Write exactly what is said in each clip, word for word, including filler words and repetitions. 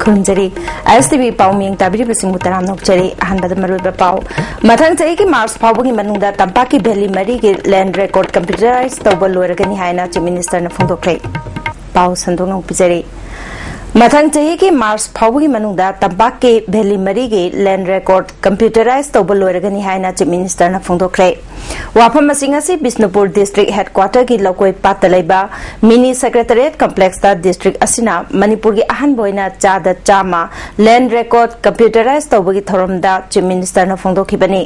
ꯈꯨꯔꯨꯝꯖꯔꯤ꯫ ꯑꯦꯁ T V ꯄꯥꯎ ꯃꯤꯌꯦꯡ ꯇꯥꯕꯤꯔꯤꯕꯁꯤꯡꯕꯨ ꯇꯔꯥꯝꯅ ꯑꯣꯛꯆꯔꯤ꯫ ꯑꯍꯥꯟꯕꯗ ꯃꯔꯨꯑꯣꯏꯕ ꯄꯥꯎ꯫ ꯃꯊꯪ ꯆꯍꯤꯒꯤ ꯃꯥꯔꯆ ꯐꯥꯎꯕꯒꯤ ꯃꯅꯨꯡꯗ ꯇꯝꯄꯥꯛꯀꯤ ꯚꯦꯂꯤ ꯃꯔꯤꯒꯤ ꯂꯦꯟ ꯔꯦꯀꯣꯔꯗ ꯀꯝꯄ꯭ꯌꯨꯇꯔꯥꯏꯖ ꯇꯧꯕ ꯂꯣꯏꯔꯒꯅꯤ ꯍꯥꯏꯅ ꯆꯤꯐ ꯃꯤꯅꯤꯁꯇꯔꯅ ꯐꯣꯡꯗꯣꯛꯈ꯭ꯔꯦ꯫ ꯄꯥꯎ ꯁꯟꯗꯣꯛꯅ ꯑꯃꯨꯛ ꯄꯤꯖꯔꯤ꯫ ꯃꯊꯪ ꯆꯍꯤꯒꯤ ꯃꯥꯔꯆ ꯐꯥꯎꯕꯒꯤ ꯃꯅꯨꯡꯗ ꯇꯝꯄꯥꯛꯀꯤ ꯚꯦꯂꯤ ꯃꯔꯤꯒꯤ ꯂꯦꯟ ꯔꯦꯀꯣꯔꯗ ꯀꯝꯄ꯭ꯌꯨꯇꯔꯥꯏꯖ ꯇꯧꯕ ꯂꯣꯏꯔꯒꯅꯤ ꯍꯥꯏꯅ ꯆꯤꯐ ꯃꯤꯅꯤꯁꯇꯔꯅ ꯐꯣꯡꯗꯣꯛꯈ꯭ꯔꯦ꯫ ꯋꯥꯐꯝ ꯑꯁꯤꯡ ꯑꯁꯤ ꯕꯤꯁꯅꯨꯄꯨꯔ ꯗꯤꯁꯇ꯭ꯔꯤꯛ ꯍꯦꯗꯀ꯭ꯋꯥꯇꯔꯒꯤ ꯂꯧꯀꯣꯏ ꯄꯥꯠꯇ ꯂꯩꯕ ꯃꯤꯅꯤ ꯁꯦꯀ꯭ꯔꯦꯇꯔꯤꯌꯦꯠ ꯀꯝꯄ꯭ꯂꯦꯛꯁꯇ ꯗꯤꯁꯇ꯭ꯔꯤꯛ ꯑꯁꯤꯅ ꯃꯅꯤꯄꯨꯔꯒꯤ ꯑꯍꯥꯟꯕ ꯑꯣꯏꯅ ꯆꯥꯗ ꯆꯥꯝꯃ ꯂꯦꯟ ꯔꯦꯀꯣꯔꯗ ꯀꯝꯄ꯭ꯌꯨꯇꯔꯥꯏꯖ ꯇꯧꯕꯒꯤ ꯊꯧꯔꯝꯗ ꯆꯤꯐ ꯃꯤꯅꯤꯁꯇꯔꯅ ꯐꯣꯡꯗꯣꯛꯈꯤꯕꯅꯤ꯫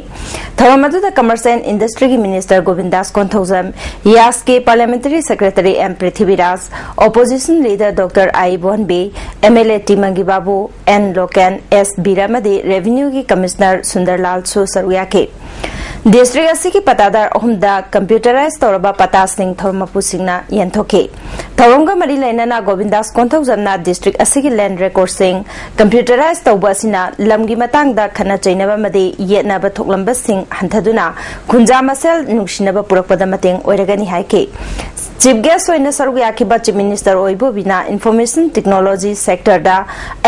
ꯊꯧꯔꯝ ꯑꯗꯨꯗ ꯀꯃꯔꯁ ꯑꯦꯟ ꯏꯟꯗꯁꯇ꯭ꯔꯤꯒꯤ ꯃꯤꯅꯤꯁꯇꯔ ꯒꯣꯕꯤꯟꯗꯥꯁ ꯀꯣꯟꯊꯧꯖꯝ, ꯌꯥꯁꯀꯤ parliamentary secretary M Prithviraj, opposition leader doctor ꯑꯥ ꯏꯕꯣꯟꯕꯤ, ꯑꯦꯝ ꯑꯦꯜ ꯑꯦ ꯇꯤ ꯃꯪꯒꯤꯕꯥꯕꯨ, ꯑꯦꯟ ꯂꯣꯀꯦꯟ, ꯑꯦꯁ ꯕꯤꯔ ꯑꯃꯗꯤ ꯔꯦꯚꯤꯅ꯭ꯌꯨꯒꯤ ꯀꯃꯤꯁꯅꯔ ꯁꯨꯟꯗꯔꯂꯥꯜꯁꯨ ꯁꯔꯨꯛ ꯌꯥꯈꯤ꯫ ꯗꯤꯁꯇ꯭ꯔꯤꯛ ꯑꯁꯤꯒꯤ ꯄꯇꯥꯗꯥꯔ ꯑꯍꯨꯝꯗ ꯀꯝꯄ꯭ꯌꯨꯇꯔꯥꯏꯖ ꯇꯧꯔꯕ ꯄꯇꯥꯁꯤꯡ ꯊꯧꯔꯝ ꯃꯄꯨꯁꯤꯡꯅ ꯌꯦꯟꯊꯣꯛꯈꯤ꯫ ꯊꯧꯔꯝꯒ ꯃꯔꯤ ꯂꯩꯅꯅ ꯒꯣꯕꯤꯟꯗꯥꯁ ꯀꯣꯟꯊꯧꯖꯝꯅ ꯗꯤꯁꯇ꯭ꯔꯤꯛ ꯑꯁꯤꯒꯤ ꯂꯦꯟ ꯔꯦꯀꯣꯔꯗꯁꯤꯡ ꯀꯝꯄ꯭ꯌꯨꯇꯔꯥꯏꯖ ꯇꯧꯕ ꯑꯁꯤꯅ ꯂꯝꯒꯤ ꯃꯇꯥꯡꯗ ꯈꯠꯅ ꯆꯩꯅꯕ ꯑꯃꯗꯤ ꯌꯦꯠꯅꯕ ꯊꯣꯛꯂꯝꯕꯁꯤꯡ ꯍꯟꯊꯗꯨꯅ ꯈꯨꯟꯖꯥ ꯃꯁꯦꯜ ꯅꯨꯡꯁꯤꯅꯕ ꯄꯨꯔꯛꯄꯗ ꯃꯇꯦꯡ ꯑꯣꯏꯔꯒꯅꯤ ꯍꯥꯏꯈꯤ꯫ ꯆꯤꯐ ꯒꯦꯁ ꯑꯣꯏꯅ ꯁꯔꯨꯛ ꯌꯥꯈꯤꯕ ꯆꯤꯐ ꯃꯤꯅꯤꯁꯇꯔ ꯑꯣꯏꯕꯣꯕꯤꯅ ꯏꯟꯐꯣꯔꯃꯦꯁꯟ ꯇꯦꯛꯅꯣꯂꯣꯖꯤ ꯁꯦꯛꯇꯔꯗ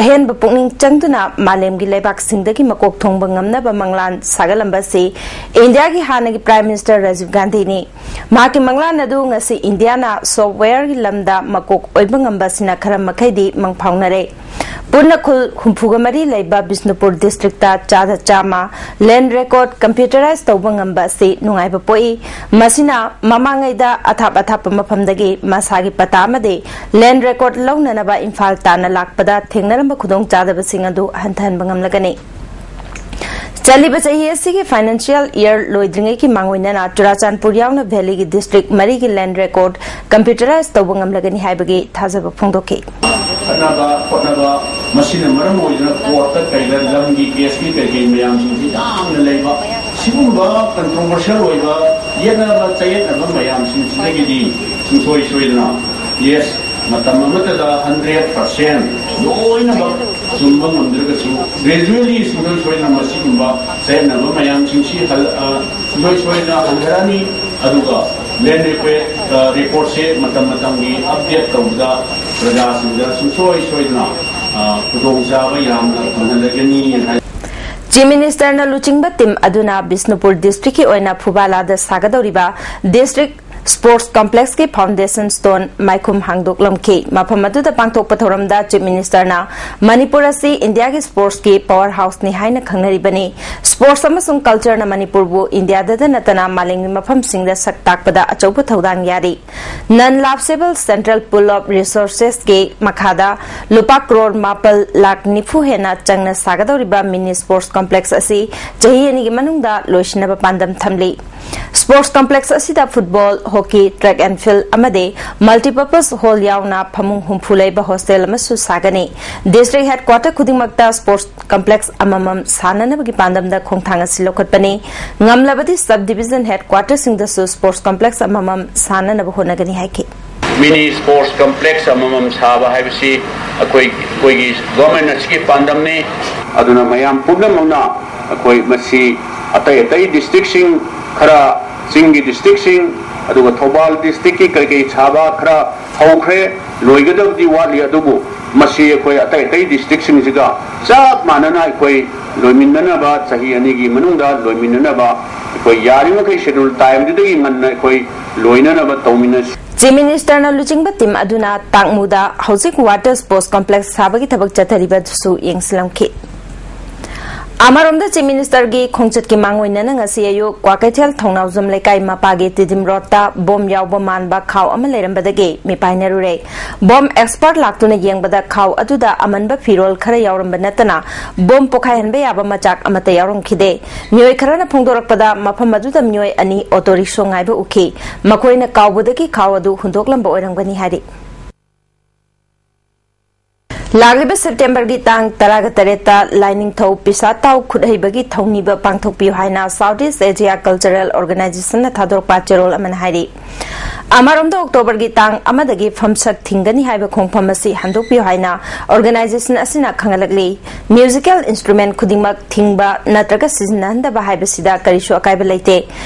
ꯑꯍꯦꯟꯕ ꯄꯨꯛꯅꯤꯡ ꯆꯪꯗꯨꯅ ꯃꯥꯂꯦꯝꯒꯤ ꯂꯩꯕꯥꯛꯁꯤꯡꯗꯒꯤ ꯃꯀꯣꯛ ꯊꯣꯡꯕ ꯉꯝꯅꯕ ꯃꯪꯂꯥꯟ ꯁꯥꯒꯠꯂꯝꯕ ꯑꯁꯤ ꯏꯟꯗꯤꯌꯥꯒꯤ ꯍꯥꯟꯅꯒꯤ ꯄ꯭ꯔꯥꯏꯝ ꯃꯤꯅꯤꯁꯇꯔ ꯔꯥꯖꯤꯕ ꯒꯥꯟꯙꯤꯅꯤ꯫ ꯃꯍꯥꯛꯀꯤ ꯃꯪꯂꯥꯟ ꯑꯗꯨ ꯉꯁꯤ ꯏꯟꯗꯤꯌꯥꯅ ꯁꯣꯐꯋꯦꯌꯔꯒꯤ ꯂꯝꯗ ꯃꯀꯣꯛ ꯑꯣꯏꯕ ꯉꯝꯕ ꯑꯁꯤꯅ ꯈꯔ ꯃꯈꯩꯗꯤ ꯃꯪ ꯐꯥꯎꯅꯔꯦ꯫ ꯄꯨꯟꯅ ꯈꯨꯜ ꯍꯨꯝꯐꯨꯒ ꯃꯔꯤ ꯂꯩꯕ ꯕꯤꯁꯅꯨꯄꯨꯔ ꯗꯤꯁꯇ꯭ꯔꯤꯛꯇ ꯆꯥꯗ ꯆꯥꯝꯃ ꯂꯦꯟ ꯔꯦꯀꯣꯔꯗ ꯀꯝꯄ꯭ꯌꯨꯇꯔꯥꯏꯖ ꯇꯧꯕ ꯉꯝꯕ ꯑꯁꯤ ꯅꯨꯡꯉꯥꯏꯕ ꯄꯣꯛꯏ꯫ ꯃꯁꯤꯅ ꯃꯃꯥꯡꯉꯩꯗ ꯑꯊꯥꯞ ꯑꯊꯥꯞꯄ ꯃꯐꯝꯗꯒꯤ ꯃꯁꯥꯒꯤ ꯄꯇꯥ ꯑꯃꯗꯤ ꯂꯦꯟ ꯔꯦꯀꯣꯔꯗ ꯂꯧꯅꯅꯕ ꯏꯝꯐꯥꯜ ꯇꯥꯟꯅ ꯂꯥꯛꯄꯗ ꯊꯦꯡꯅꯔꯝꯕ ꯈꯨꯗꯣꯡꯆꯥꯗꯕꯁꯤꯡ ꯑꯗꯨ ꯍꯟꯊꯍꯟꯕ ꯉꯝꯂꯒꯅꯤ꯫ ꯆꯠꯂꯤꯕ ꯆꯍꯤ ꯑꯁꯤꯒꯤ ꯐꯥꯏꯅꯥꯟꯁꯤꯌꯦꯜ ꯏꯌꯔ ꯂꯣꯏꯗ꯭ꯔꯤꯉꯩꯒꯤ ꯃꯥꯡꯑꯣꯏꯅꯅ ꯆꯨꯔꯥꯆꯥꯟꯄꯨꯔ ꯌꯥꯎꯅ ꯚꯦꯂꯤꯒꯤ ꯗꯤꯁꯇ꯭ꯔꯤꯛ ꯃꯔꯤꯒꯤ ꯂꯦꯟ ꯔꯦꯀꯣꯔꯗ ꯀꯝꯄ꯭ꯌꯨꯇꯔꯥꯏꯖ ꯇꯧꯕ ꯉꯝꯂꯒꯅꯤ ꯍꯥꯏꯕꯒꯤ ꯊꯥꯖꯕ ꯐꯣꯡꯗꯣꯛꯈꯤ꯫ ꯈꯠꯅꯕ ꯈꯣꯠꯅꯕ, ꯃꯁꯤꯅ ꯃꯔꯝ ꯑꯣꯏꯗꯨꯅ ꯀꯣꯔꯠꯇ ꯀꯩꯗ ꯂꯝꯒꯤ ꯀꯦꯁꯀꯤ ꯀꯩꯀꯩ ꯃꯌꯥꯝꯁꯤꯡꯁꯤ ꯌꯥꯝꯅ ꯂꯩꯕ, ꯁꯤꯒꯨꯝꯕ ꯀꯟꯇ꯭ꯔꯣꯚꯔꯁꯤꯌꯦꯜ ꯑꯣꯏꯕ ꯌꯦꯠꯅꯕ ꯆꯌꯦꯠꯅꯕ ꯃꯌꯥꯝꯁꯤꯡꯁꯤꯗꯒꯤꯗꯤ ꯁꯨꯡꯁꯣꯏ ꯁꯣꯏꯗꯅ, ꯌꯦꯁ, ꯃꯇꯝ ꯑꯃꯠꯇꯗ ꯍꯟꯗ꯭ꯔꯦꯠ ꯄꯥꯔꯁꯦꯟ ꯂꯣꯏꯅꯃꯛ ꯆꯨꯝꯕ ꯉꯝꯗ꯭ꯔꯒꯁꯨ, ꯒ꯭ꯔꯦꯖꯨꯋꯦꯂꯤ ꯁꯨꯡꯁꯣꯏ ꯁꯣꯏꯗꯅ ꯃꯁꯤꯒꯨꯝꯕ ꯆꯌꯦꯠꯅꯕ ꯃꯌꯥꯝꯁꯤꯡꯁꯤ ꯍꯜ-, ꯑ, ꯁꯨꯡꯁꯣꯏ ꯁꯣꯏꯗꯅ ꯍꯟꯊꯔꯛꯑꯅꯤ꯫ ꯑꯗꯨꯒ ꯂꯦꯟ ꯔꯦꯀꯣꯔꯗ, ꯑ, ꯔꯦꯀꯣꯔꯗꯁꯦ ꯃꯇꯝ ꯃꯇꯝꯒꯤ ꯑꯞꯗꯦꯠ ꯇꯧꯕꯗ ꯄ꯭ꯔꯖꯥꯁꯤꯡꯗ ꯁꯨꯡꯁꯣꯏ ꯁꯣꯏꯗꯅ ꯈꯨꯗꯣꯡꯆꯥꯕ ꯌꯥꯝꯅ ꯐꯪꯍꯜꯂꯒꯅꯤ ꯍꯥꯏ꯫ ꯆꯤꯐ ꯃꯤꯅꯤꯁꯇꯔꯅ ꯂꯨꯆꯤꯡꯕ ꯇꯤꯝ ꯑꯗꯨꯅ ꯕꯤꯁꯅꯨꯄꯨꯔ ꯗꯤꯁꯇ꯭ꯔꯤꯛꯀꯤ ꯑꯣꯏꯅ ꯐꯨꯕꯥꯂꯥꯗ ꯁꯥꯒꯗꯧꯔꯤꯕ ꯗꯤꯁꯇ꯭ꯔꯤꯛ ꯁ꯭ꯄꯣꯔꯠꯁ ꯀꯝꯄ꯭ꯂꯦꯛꯁꯀꯤ ꯐꯥꯎꯟꯗꯦꯁꯟ ꯁ꯭ꯇꯣꯟ ꯃꯥꯏꯈꯨꯝ ꯍꯥꯡꯗꯣꯛꯂꯝꯈꯤ꯫ ꯃꯐꯝ ꯑꯗꯨꯗ ꯄꯥꯡꯊꯣꯛꯄ ꯊꯧꯔꯝꯗ ꯆꯤꯐ ꯃꯤꯅꯤꯁꯇꯔꯅ ꯃꯅꯤꯄꯨꯔ ꯑꯁꯤ ꯏꯟꯗꯤꯌꯥꯒꯤ ꯁ꯭ꯄꯣꯔꯠꯁꯀꯤ ꯄꯥꯋꯔ ꯍꯥꯎꯁꯅꯤ ꯍꯥꯏꯅ ꯈꯪꯅꯔꯤꯕꯅꯤ꯫ ꯁ꯭ꯄꯣꯔꯠꯁ ꯑꯃꯁꯨꯡ ꯀꯜꯆꯔꯅ ꯃꯅꯤꯄꯨꯔꯕꯨ ꯏꯟꯗꯤꯌꯥꯗꯗ ꯅꯠꯇꯅ ꯃꯥꯂꯦꯝꯒꯤ ꯃꯐꯝꯁꯤꯡꯗ ꯁꯛ ꯇꯥꯛꯄꯗ ꯑꯆꯧꯕ ꯊꯧꯗꯥꯡ ꯌꯥꯔꯤ꯫ ꯅꯟ ꯂꯥꯞꯁꯦꯕꯜ ꯁꯦꯟꯇ꯭ꯔꯦꯜ ꯄꯨꯜ ꯑꯣꯐ ꯔꯤꯁꯣꯔꯁꯦꯁꯀꯤ ꯃꯈꯥꯗ ꯂꯨꯄꯥ ꯀ꯭ꯔꯣꯔ ꯃꯥꯄꯜ ꯂꯥꯈ ꯅꯤꯐꯨ ꯍꯦꯟꯅ ꯆꯪꯅ ꯁꯥꯒꯗꯧꯔꯤꯕ ꯃꯤꯅꯤ ꯁ꯭ꯄꯣꯔꯠꯁ ꯀꯝꯄ꯭ꯂꯦꯛꯁ ꯑꯁꯤ ꯆꯍꯤ ꯑꯅꯤꯒꯤ ꯃꯅꯨꯡꯗ ꯂꯣꯏꯁꯤꯟꯅꯕ ꯄꯥꯟꯗꯝ ꯊꯝꯂꯤ꯫ ꯁ꯭ꯄꯣꯔꯠꯁ ꯀꯝꯄ꯭ꯂꯦꯛꯁ ꯑꯁꯤꯗ ꯐꯨꯠꯕꯣꯜ, ꯍꯣꯀꯤ, ꯇ꯭ꯔꯦꯛ ꯑꯦꯟ ꯐꯤꯜꯗ ꯑꯃꯗꯤ ꯃꯜꯇꯤꯄꯔꯄꯁ ꯍꯣꯜ ꯌꯥꯎꯅ ꯐꯃꯨꯡ ꯍꯨꯝꯐꯨ ꯂꯩꯕ ꯍꯣꯁꯇꯦꯜ ꯑꯃꯁꯨ ꯁꯥꯒꯅꯤ꯫ ꯗꯤꯁꯇ꯭ꯔꯤꯛ ꯍꯦꯗꯀ꯭ꯋꯥꯇꯔ ꯈꯨꯗꯤꯡꯃꯛꯇ ꯁ꯭ꯄꯣꯔꯠꯁ ꯀꯝꯄ꯭ꯂꯦꯛꯁ ꯑꯃꯃꯝ ꯁꯥꯅꯅꯕꯒꯤ ꯄꯥꯟꯗꯝꯗ ꯈꯣꯡꯊꯥꯡ ꯑꯁꯤ ꯂꯧꯈꯠꯄꯅꯤ꯫ ꯉꯝꯂꯕꯗꯤ ꯁꯕ ꯗꯤꯕꯤꯖꯟ ꯍꯦꯗꯀ꯭ꯋꯥꯇꯔꯁꯤꯡꯗꯁꯨ ꯁ꯭ꯄꯣꯔꯠꯁ ꯀꯝꯄ꯭ꯂꯦꯛꯁ ꯑꯃꯃꯝ ꯁꯥꯅꯅꯕ ꯍꯣꯠꯅꯒꯅꯤ ꯍꯥꯏꯈꯤ꯫ ꯃꯤꯅꯤ ꯁ꯭ꯄꯣꯔꯠꯁ ꯀꯝꯄ꯭ꯂꯦꯛꯁ ꯑꯃꯃꯝ ꯁꯥꯕ ꯍꯥꯏꯕꯁꯤ ꯑꯩꯈꯣꯏ, ꯑꯩꯈꯣꯏꯒꯤ ꯒꯣꯔꯃꯦꯟ ꯑꯁꯤꯒꯤ ꯄꯥꯟꯗꯝꯅꯤ꯫ ꯑꯗꯨꯅ ꯃꯌꯥꯝ ꯄꯨꯝꯅꯃꯛꯅ ꯑꯩꯈꯣꯏ ꯃꯁꯤ ꯑꯇꯩ ꯑꯇꯩ ꯗꯤꯁꯇ꯭ꯔꯤꯛꯁꯤꯡ, ꯈꯔ ꯆꯤꯡꯒꯤ ꯗꯤꯁꯇ꯭ꯔꯤꯛꯁꯤꯡ, ꯑꯗꯨꯒ ꯊꯧꯕꯥꯜ ꯗꯤꯁꯇ꯭ꯔꯤꯛꯀꯤ ꯀꯔꯤ ꯀꯔꯤ ꯁꯥꯕ ꯈꯔ ꯍꯧꯈ꯭ꯔꯦ, ꯂꯣꯏꯒꯗꯕꯗꯤ ꯋꯥꯠꯂꯤ꯫ ꯑꯗꯨꯕꯨ ꯃꯁꯤ ꯑꯩꯈꯣꯏ ꯑꯇꯩ ꯑꯇꯩ ꯗꯤꯁꯇ꯭ꯔꯤꯛꯁꯤꯡꯁꯤꯒ ꯆꯞ ꯃꯥꯟꯅꯅ ꯑꯩꯈꯣꯏ ꯂꯣꯏꯃꯤꯟꯅꯅꯕ, ꯆꯍꯤ ꯑꯅꯤꯒꯤ ꯃꯅꯨꯡꯗ ꯂꯣꯏꯃꯤꯟꯅꯅꯕ ꯑꯩꯈꯣꯏ ꯌꯥꯔꯤꯃꯈꯩ ꯁꯦꯗꯨꯜ ꯇꯥꯏꯝꯗꯨꯗꯒꯤ ꯉꯟꯅ ꯑꯩꯈꯣꯏ ꯂꯣꯏꯅꯅꯕ ꯇꯧꯃꯤꯟꯅꯁꯤ꯫ ꯆꯤꯐ ꯃꯤꯅꯤꯁꯇꯔꯅ ꯂꯨꯆꯤꯡꯕ ꯇꯤꯝ ꯑꯗꯨꯅ ꯇꯥꯡꯃꯨꯗ ꯍꯧꯖꯤꯛ ꯋꯥꯇꯔ ꯁ꯭ꯄꯣꯔꯠꯁ ꯀꯝꯄ꯭ꯂꯦꯛꯁ ꯁꯥꯕꯒꯤ ꯊꯕꯛ ꯆꯠꯊꯔꯤꯕꯗꯨꯁꯨ ꯌꯦꯡꯁꯤꯜꯂꯝꯈꯤ꯫ ꯑꯃꯔꯣꯝꯗ ꯆꯤꯐ ꯃꯤꯅꯤꯁꯇꯔꯒꯤ ꯈꯣꯡꯆꯠꯀꯤ ꯃꯥꯡꯑꯣꯏꯅꯅ ꯉꯁꯤ ꯑꯌꯨꯛ ꯀ꯭ꯋꯥꯀꯩꯊꯦꯜ ꯊꯧꯅꯥꯎꯖꯝ ꯂꯩꯀꯥꯏ ꯃꯄꯥꯒꯤ ꯇꯤꯗꯤꯝ ꯔꯣꯗꯇ ꯕꯣꯝ ꯌꯥꯎꯕ ꯃꯥꯟꯕ ꯈꯥꯎ ꯑꯃ ꯂꯩꯔꯝꯕꯗꯒꯤ ꯃꯤꯄꯥꯏꯅꯔꯨꯔꯦ꯫ ꯕꯣꯝ ꯑꯦꯛꯁꯄꯔꯠ ꯂꯥꯛꯇꯨꯅ ꯌꯦꯡꯕꯗ ꯈꯥꯎ ꯑꯗꯨꯗ ꯑꯃꯟꯕ ꯐꯤꯔꯣꯜ ꯈꯔ ꯌꯥꯎꯔꯝꯕ ꯅꯠꯇꯅ ꯕꯣꯝ ꯄꯣꯈꯥꯏꯍꯟꯕ ꯌꯥꯕ ꯃꯆꯥꯛ ꯑꯃꯠꯇ ꯌꯥꯎꯔꯝꯈꯤꯗꯦ꯫ ꯃꯤꯑꯣꯏ ꯈꯔꯅ ꯐꯣꯡꯗꯣꯔꯛꯄꯗ ꯃꯐꯝ ꯑꯗꯨꯗ ꯃꯤꯑꯣꯏ ꯑꯅꯤ ꯑꯣꯇꯣ ꯔꯤꯛꯁꯣ ꯉꯥꯏꯕ ꯎꯈꯤ꯫ ꯃꯈꯣꯏꯅ ꯀꯥꯎꯕꯗꯒꯤ ꯈꯥꯎ ꯑꯗꯨ ꯍꯨꯟꯗꯣꯛꯂꯝꯕ ꯑꯣꯏꯔꯝꯒꯅꯤ ꯍꯥꯏꯔꯤ꯫ ꯂꯥꯛꯂꯤꯕ ꯁꯦꯞꯇꯦꯝꯕꯔꯒꯤ ꯇꯥꯡ ꯇꯔꯥꯒ ꯇꯔꯦꯠꯇ ꯂꯥꯏꯅꯤꯡꯊꯧ ꯄꯤꯁꯥ ꯇꯥꯎ ꯈꯨꯠꯍꯩꯕꯒꯤ ꯊꯧꯅꯤꯕ ꯄꯥꯡꯊꯣꯛꯄꯤꯌꯨ ꯍꯥꯏꯅ ꯁꯥꯎꯠ ꯏꯁ ꯑꯦꯖꯤꯌꯥ ꯀꯜꯆꯔꯦꯜ ꯑꯣꯔꯒꯅꯥꯏꯖꯦꯁꯟꯅ ꯊꯥꯗꯣꯔꯛꯄ ꯆꯦꯔꯣꯜ ꯑꯃꯅ ꯍꯥꯏꯔꯤ꯫ ꯑꯃꯔꯣꯝꯗ, ꯑꯣꯛꯇꯣꯕꯔꯒꯤ ꯇꯥꯡ ꯑꯃꯗꯒꯤ ꯐꯝꯁꯛ ꯊꯤꯡꯒꯅꯤ ꯍꯥꯏꯕ ꯈꯣꯡꯐꯝ ꯑꯁꯤ ꯍꯟꯗꯣꯛꯄꯤꯌꯨ ꯍꯥꯏꯅ ꯑꯣꯔꯒꯅꯥꯏꯖꯦꯁꯟ ꯑꯁꯤꯅ ꯈꯪꯍꯜꯂꯛꯂꯤ꯫ ꯃ꯭ꯌꯨꯖꯤꯀꯦꯜ ꯏꯟꯁꯇ꯭ꯔꯨꯃꯦꯟ ꯈꯨꯗꯤꯡꯃꯛ ꯊꯤꯡꯕ ꯅꯠꯇ꯭ꯔꯒ ꯁꯤꯖꯤꯟꯅꯍꯟꯗꯕ ꯍꯥꯏꯕꯁꯤꯗ ꯀꯔꯤꯁꯨ ꯑꯀꯥꯏꯕ ꯂꯩꯇꯦ꯫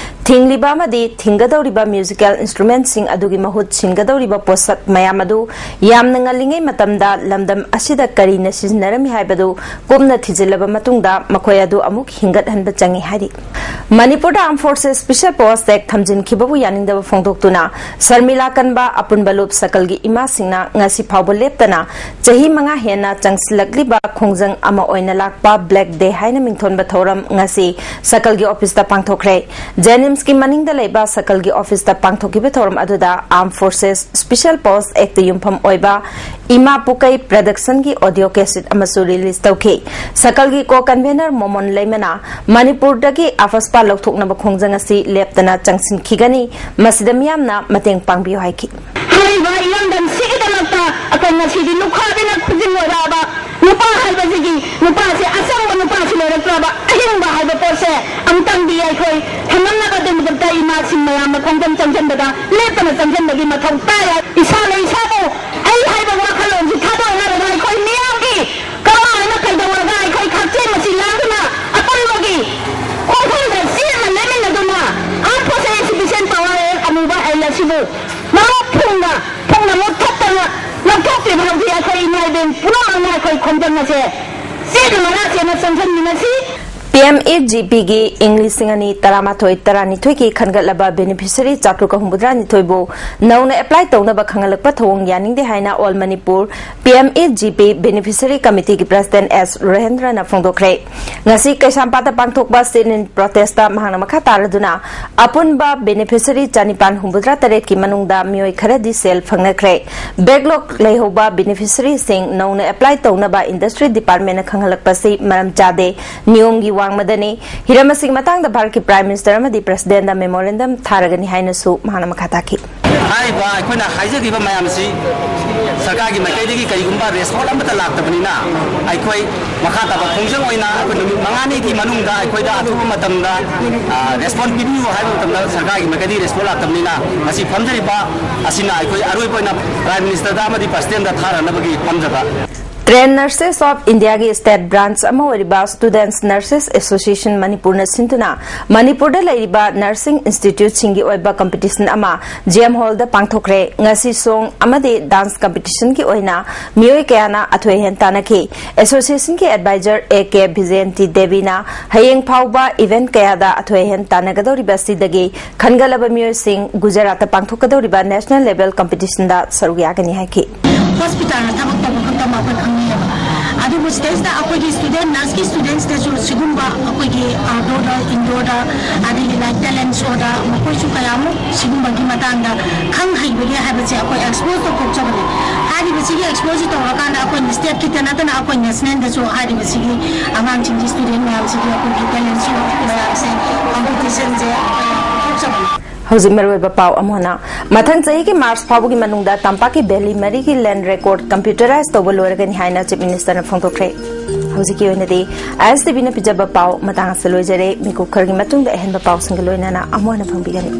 ꯊꯤꯡꯂꯤꯕ ꯑꯃꯗꯤ ꯊꯤꯡꯒꯗꯧꯔꯤꯕ ꯃ꯭ꯌꯨꯖꯤꯀꯦꯜ ꯏꯟꯁꯇ꯭ꯔꯨꯃꯦꯟꯁꯤꯡ ꯑꯗꯨꯒꯤ ꯃꯍꯨꯠ ꯁꯤꯟꯒꯗꯧꯔꯤꯕ ꯄꯣꯠꯁꯛ ꯃꯌꯥꯝ ꯑꯗꯨ ꯌꯥꯝꯅ ꯉꯜꯂꯤꯉꯩ ꯃꯇꯝꯗ ꯂꯝꯗꯝ ꯑꯁꯤꯗ ꯀꯔꯤꯅ ꯁꯤꯖꯤꯟꯅꯔꯝꯃꯤ ꯍꯥꯏꯕꯗꯨ ꯀꯨꯞꯅ ꯊꯤꯖꯤꯜꯂꯕ ꯃꯇꯨꯡꯗ ꯃꯈꯣꯏ ꯑꯗꯨ ꯑꯃꯨꯛ ꯍꯤꯡꯒꯠꯍꯟꯕ ꯆꯪꯏ ꯍꯥꯏꯔꯤ꯫ ꯃꯅꯤꯄꯨꯔꯗ Armed Forces Special Post Act ꯊꯝꯖꯤꯟꯈꯤꯕꯕꯨ ꯌꯥꯅꯤꯡꯗꯕ ꯐꯣꯡꯗꯣꯛꯇꯨꯅ ꯁꯔꯃꯤꯂꯥ ꯀꯟꯕ ꯑꯄꯨꯟꯕ ꯂꯨꯞ ꯁꯀꯜꯒꯤ ꯏꯃꯥꯁꯤꯡꯅ ꯉꯁꯤ ꯐꯥꯎꯕ ꯂꯦꯞꯇꯅ ꯆꯍꯤ ꯃꯉꯥ ꯍꯦꯟꯅ ꯆꯪꯁꯤꯜꯂꯛꯂꯤꯕ ꯈꯣꯡꯖꯪ ꯑꯃ ꯑꯣꯏꯅ ꯂꯥꯛꯄ Black Day ꯍꯥꯏꯅ ꯃꯤꯡꯊꯣꯟꯕ ꯊꯧꯔꯝ ꯉꯁꯤ ꯁꯀꯜꯒꯤ ꯑꯣꯐꯤꯁꯇ ꯄꯥꯡꯊꯣꯛꯈ꯭ꯔꯦ꯫ ꯖꯦꯅꯤꯝꯁꯀꯤ ꯃꯅꯤꯡꯗ ꯂꯩꯕ ꯁꯀꯜꯒꯤ ꯑꯣꯐꯤꯁꯇ ꯄꯥꯡꯊꯣꯛꯈꯤꯕ ꯊꯧꯔꯝ ꯑꯗꯨꯗ Armed Forces Special Post Act ꯇ ꯌꯨꯝꯐꯝ ꯑꯣꯏꯕ ꯏꯃꯥ ꯄꯨꯀꯩ Production ꯒꯤ audio cassette ꯑꯃꯁꯨ release ꯇꯧꯈꯤ꯫ ꯁꯀꯜꯒꯤ co-convener ꯃꯣꯃꯣꯟ ꯂꯩꯃꯅ ꯃꯅꯤꯄꯨꯔꯗꯒꯤ AFSPA ꯂꯧꯊꯣꯛꯅꯕ ꯈꯣꯡꯖꯪ ꯑꯁꯤ ꯂꯦꯞꯇꯅ ꯆꯪꯁꯤꯟꯈꯤꯒꯅꯤ, ꯃꯁꯤꯗ ꯃꯤꯌꯥꯝꯅ ꯃꯇꯦꯡ ꯄꯥꯡꯕꯤꯌꯨ ꯍꯥꯏꯈꯤ꯫ ꯍꯥꯏꯔꯤꯕ ꯏꯔꯝꯗꯝꯁꯤꯒꯤꯗꯃꯛꯇ ꯑꯩꯈꯣꯏ ꯉꯁꯤꯗꯤ ꯂꯨꯈꯥꯕꯤꯅ ꯈꯨꯖꯤꯡ ꯑꯣꯏꯔꯛꯑꯕ ꯅꯨꯄꯥ ꯍꯥꯏꯕꯁꯤꯒꯤ, ꯅꯨꯄꯥꯁꯦ ꯑꯆꯝꯕ ꯅꯨꯄꯥꯁꯤ ꯂꯩꯔꯛꯇ꯭ꯔꯕ, ꯑꯍꯤꯡꯕ ꯍꯥꯏꯕ ꯄꯣꯠꯁꯦ ꯑꯃꯨꯛꯇꯪꯗꯤ ꯑꯩꯈꯣꯏ ꯊꯝꯂꯝꯅꯕꯒꯤꯗꯃꯛꯇ ꯏꯃꯥꯁꯤꯡ ꯃꯌꯥꯝꯅ ꯈꯣꯡꯖꯪ ꯆꯪꯁꯤꯟꯕꯗ ꯂꯦꯞꯇꯅ ꯆꯪꯁꯤꯟꯕꯒꯤ ꯃꯊꯧ ꯇꯥꯏ꯫ ꯏꯁꯥꯅ ꯏꯁꯥꯕꯨ ꯑꯩ ꯍꯥꯏꯕ ꯋꯥꯈꯜꯂꯣꯟꯁꯤ ꯊꯥꯗꯣꯛꯅꯔꯒ ꯑꯩꯈꯣꯏ ꯃꯤꯌꯥꯝꯒꯤ ꯀꯃꯥꯏꯅ ꯀꯩꯗꯧꯔꯒ ꯑꯩꯈꯣꯏ ꯈꯥꯛꯆꯦꯡ ꯃꯁꯤ ꯂꯥꯡꯗꯨꯅ ꯑꯄꯨꯟꯕꯒꯤ ꯈꯣꯡꯐꯝꯗ ꯆꯦꯠꯅ ꯂꯦꯞꯃꯤꯟꯅꯗꯨꯅ Armed Forces Exhibition Power Act ꯑꯃꯨꯕ ꯑꯥꯏꯟ ꯑꯁꯤꯕꯨ ꯃꯃꯨꯠ ꯊꯨꯡꯅ, ꯊꯨꯡꯅ ꯃꯨꯠꯊꯠꯇꯅ ꯂꯧꯊꯣꯛꯇ꯭ꯔꯤꯕ ꯍꯧꯖꯤꯛ ꯑꯩꯈꯣꯏ ꯏꯃꯥ ꯏꯕꯦꯟ ꯄꯨꯝꯅꯃꯛꯅ ꯑꯩꯈꯣꯏ ꯈꯣꯡꯖꯪ ꯑꯁꯦ ꯆꯦꯠꯅ ꯃꯅꯥ ꯆꯦꯠꯅ ꯆꯪꯁꯤꯟꯃꯤꯟꯅꯁꯤ꯫ PMEGP ꯒꯤ ꯏꯪ ꯂꯤꯁꯤꯡ ꯑꯅꯤ ꯇꯔꯥꯃꯥꯊꯣꯏ ꯇꯔꯥꯅꯤꯊꯣꯏꯒꯤ ꯈꯟꯒꯠꯂꯕ beneficiary ꯆꯥꯇ꯭ꯔꯨꯛ ꯍꯨꯝꯐꯨꯇꯔꯥ ꯅꯤꯊꯣꯏꯕꯨ ꯅꯧꯅ apply ꯇꯧꯅꯕ ꯈꯪꯍꯜꯂꯛꯄ ꯊꯧꯑꯣꯡ ꯌꯥꯅꯤꯡꯗꯦ ꯍꯥꯏꯅ All Manipur PMEGP Beneficiary Committee ꯒꯤ President S ꯔꯣꯍꯦꯟꯗ꯭ꯔꯅ ꯐꯣꯡꯗꯣꯛꯈ꯭ꯔꯦ꯫ ꯉꯁꯤ ꯀꯩꯁꯥꯝꯄꯥꯠꯇ ꯄꯥꯡꯊꯣꯛꯄ sit-in protest ꯇ ꯃꯍꯥꯛꯅ ꯃꯈꯥ ꯇꯥꯔꯗꯨꯅ ꯑꯄꯨꯟꯕ beneficiary ꯆꯅꯤꯄꯥꯟ ꯍꯨꯝꯐꯨꯇꯔꯥ ꯇꯔꯦꯠꯀꯤ ꯃꯅꯨꯡꯗ ꯃꯤꯑꯣꯏ ꯈꯔꯗꯤ ꯁꯦꯜ ꯐꯪꯅꯈ꯭ꯔꯦ꯫ Backlog ꯂꯩꯍꯧꯕ beneficiary ꯁꯤꯡ ꯅꯧꯅ apply ꯇꯧꯅꯕ industry department ꯅ ꯈꯪꯍꯜꯂꯛꯄꯁꯤ ꯃꯔꯝ ꯆꯥꯗꯦ, ꯅꯤꯌꯣꯝꯒꯤ ꯋꯥꯡꯃꯗꯅꯤ꯫ ꯍꯤꯔꯝ ꯑꯁꯤꯒꯤ ꯃꯇꯥꯡꯗ ꯚꯥꯔꯠꯀꯤ Prime Minister ꯑꯃꯗꯤ President ꯗ memorandum ꯊꯥꯔꯒꯅꯤ ꯍꯥꯏꯅꯁꯨ ꯃꯍꯥꯛꯅ ꯃꯈꯥ ꯇꯥꯈꯤ꯫ ꯍꯥꯏꯔꯤꯕ ꯑꯩꯈꯣꯏꯅ ꯍꯥꯏꯖꯈꯤꯕ ꯃꯌꯥꯝꯁꯤ ꯁꯔꯀꯥꯔꯒꯤ ꯃꯥꯏꯀꯩꯗꯒꯤ ꯀꯔꯤꯒꯨꯝꯕ response ꯑꯃꯠꯇ ꯂꯥꯛꯇꯕꯅꯤꯅ ꯑꯩꯈꯣꯏ ꯃꯈꯥ ꯇꯥꯕ ꯈꯣꯡꯖꯪ ꯑꯣꯏꯅ ꯑꯩꯈꯣꯏ ꯅꯨꯃꯤꯠ ꯃꯉꯥꯅꯤꯒꯤ ꯃꯅꯨꯡꯗ ꯑꯩꯈꯣꯏꯗ ꯑꯊꯨꯕ ꯃꯇꯝꯗ, ꯑ, response ꯄꯤꯕꯤꯌꯨ ꯍꯥꯏꯕ ꯃꯇꯝꯗ ꯁꯔꯀꯥꯔꯒꯤ ꯃꯥꯏꯀꯩꯗꯒꯤ response ꯂꯥꯛꯇꯕꯅꯤꯅ ꯉꯁꯤ ꯐꯝꯖꯔꯤꯕ ꯑꯁꯤꯅ ꯑꯩꯈꯣꯏ ꯑꯔꯣꯏꯕ ꯑꯣꯏꯅ Prime Minister ꯗ ꯑꯃꯗꯤ President the ꯊꯥꯔꯛꯅꯕꯒꯤ ꯐꯝꯖꯕ꯫ Trained Nurses of Indiaꯒꯤ state branch ꯑꯃ ꯑꯣꯏꯔꯤꯕ Students Nurses Association ꯃꯅꯤꯄꯨꯔꯅ ꯁꯤꯟꯗꯨꯅ ꯃꯅꯤꯄꯨꯔꯗ ꯂꯩꯔꯤꯕ nursing instituteꯁꯤꯡꯒꯤ ꯑꯣꯏꯕ competition ꯑꯃ G M Hallꯗ ꯄꯥꯡꯊꯣꯛꯈ꯭ꯔꯦ꯫ ꯉꯁꯤ song ꯑꯃꯗꯤ dance competitionꯒꯤ ꯑꯣꯏꯅ ꯃꯤꯑꯣꯏ ꯀꯌꯥꯅ ꯑꯊꯣꯏ ꯑꯍꯦꯟ ꯇꯥꯟꯅꯈꯤ꯫ Associationꯒꯤ advisor A K ꯕꯤꯖꯌꯟꯇꯤ ꯗꯦꯕꯤꯅ ꯍꯌꯦꯡ ꯐꯥꯎꯕ event ꯀꯌꯥꯗ ꯑꯊꯣꯏ ꯑꯍꯦꯟ ꯇꯥꯟꯅꯒꯗꯧꯔꯤꯕ ꯑꯁꯤꯗꯒꯤ ꯈꯟꯒꯠꯂꯕ ꯃꯤꯑꯣꯏꯁꯤꯡ ꯒꯨꯖꯔꯥꯠꯇ ꯄꯥꯡꯊꯣꯛꯀꯗꯧꯔꯤꯕ national level competitionꯗ ꯁꯔꯨꯛ ꯌꯥꯒꯅꯤ ꯍꯥꯏꯈꯤ꯫ Hospitalꯗ ꯊꯕꯛ ꯇꯧꯕ ꯈꯛꯇꯃꯛ ꯑꯩꯈꯣꯏ ꯈꯪꯅꯩꯌꯦꯕ꯫ ꯑꯗꯨꯕꯨ ꯁꯤꯗꯩꯁꯤꯗ ꯑꯩꯈꯣꯏꯒꯤ student, nurseꯀꯤ studentsꯇꯁꯨ ꯁꯤꯒꯨꯝꯕ ꯑꯩꯈꯣꯏꯒꯤ outdoorꯗ, indoorꯗ, ꯑꯗꯒꯤ like talent showꯗ ꯃꯈꯣꯏꯁꯨ ꯀꯌꯥꯃꯨꯛ ꯁꯤꯒꯨꯝꯕꯒꯤ ꯃꯇꯥꯡꯗ ꯈꯪ ꯍꯩꯕꯒꯦ ꯍꯥꯏꯕꯁꯦ ꯑꯩꯈꯣꯏ expose ꯇꯧꯊꯣꯛꯆꯕꯅꯦ꯫ ꯍꯥꯏꯔꯤꯕꯁꯤꯒꯤ exposeꯁꯤ ꯇꯧꯔꯀꯥꯟꯗ ꯑꯩꯈꯣꯏ stateꯀꯤꯇ ꯅꯠꯇꯅ ꯑꯩꯈꯣꯏ nationalꯗꯁꯨ ꯍꯥꯏꯔꯤꯕꯁꯤꯒꯤ ꯑꯉꯥꯡꯁꯤꯡꯒꯤ student ꯃꯌꯥꯝꯁꯤꯒꯤ ꯑꯩꯈꯣꯏꯒꯤ talent show ꯃꯌꯥꯝꯁꯦ, competitionꯁꯦ ꯊꯣꯛꯆꯕꯅꯤ꯫ ꯍꯧꯖꯤꯛ ꯃꯔꯨꯑꯣꯏꯕ ꯄꯥꯎ ꯑꯃꯅ, ꯃꯊꯪ ꯆꯍꯤꯒꯤ March ꯐꯥꯎꯕꯒꯤ ꯃꯅꯨꯡꯗ ꯇꯝꯄꯥꯛꯀꯤ valley ꯃꯔꯤꯒꯤ land record computerize ꯇꯧꯕ ꯂꯣꯏꯔꯒꯅꯤ ꯍꯥꯏꯅ Chief Ministerꯅ ꯐꯣꯡꯗꯣꯛꯈ꯭ꯔꯦ꯫ ꯍꯧꯖꯤꯛꯀꯤ ꯑꯣꯏꯅꯗꯤ ISTVꯅ ꯄꯤꯖꯕ ꯄꯥꯎ ꯃꯇꯥꯡ ꯑꯁꯤꯗ ꯂꯣꯏꯖꯔꯦ꯫ ꯃꯤꯀꯨꯞ ꯈꯔꯒꯤ ꯃꯇꯨꯡꯗ ꯑꯍꯦꯟꯕ ꯄꯥꯎꯁꯤꯡꯒ ꯂꯣꯏꯅꯅ ꯑꯃꯨꯛ ꯍꯟꯅ ꯐꯪꯕꯤꯒꯅꯤ꯫